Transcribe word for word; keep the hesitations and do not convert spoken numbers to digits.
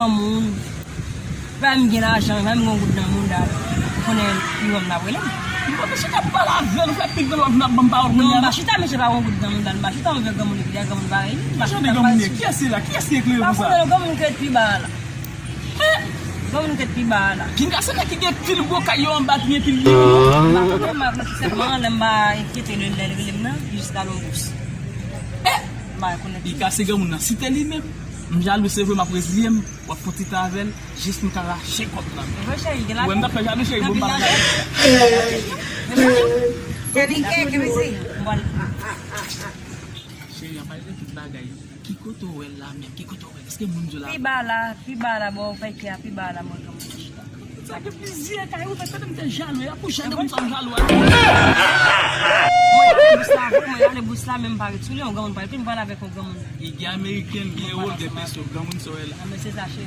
Granmoun, pa m gen lajan, pa m gen yon goud nan mouda l. Ou konnen li wè m l ap rele m. M pa chita pou pale avè l, ou fè pil tan w ap vin ap ban m pawòl kounye a. Non, m pa chita, mesye pa gen yon goud nan mouda l. M pa chita, m vle granmoun epi dèyè granmoun pa rele m. M pa chita, m pa chita. Kiyès se la? Kiyès ki eklere konsa? Pa konnen, granmoun ki ret pi ba a la. Granmoun ki ret pi ba a la. Kinga se nèg ki gen pil gwo kay yo anba, ki gen pil byen. M pa konnen, m ap sèlman lè m pa enkyete lè l rele m nan, jiska longous. M pa konnen. Li kase granmoun nan. Si te li menm, m jalou, se vre, m ap rezilye m. W ap fè ti tan avè l, jis m ka rache kòb nan men. Mwen cheri, gen lajan. Ou wè m t ap fè jalou, cheri, bon, m pa t ap jalou. Gen lajan. Gen lajan. Gen lajan. Mwen Cheri, an pale de tout bagay. Ki kote w wè l la menm? Ki kote w wè l? Èske moun di w la? Pi ba la, pi ba la, bò, ou fè kè a, pi ba la, mwen, granmoun nan chita. Sa gen plizyè kay, ou fè tande m te jalou, e a pou jan de moun sa m jalou a. Mwen ale bous la, vre, mwen ale bous la, men m pa ret sou li, yon granmoun pa ret sou li, m pral avèk yon granmoun. E gen ameriken, gen ewo, gen peso, granmoun sa w wè la. A, men se sa, cheri.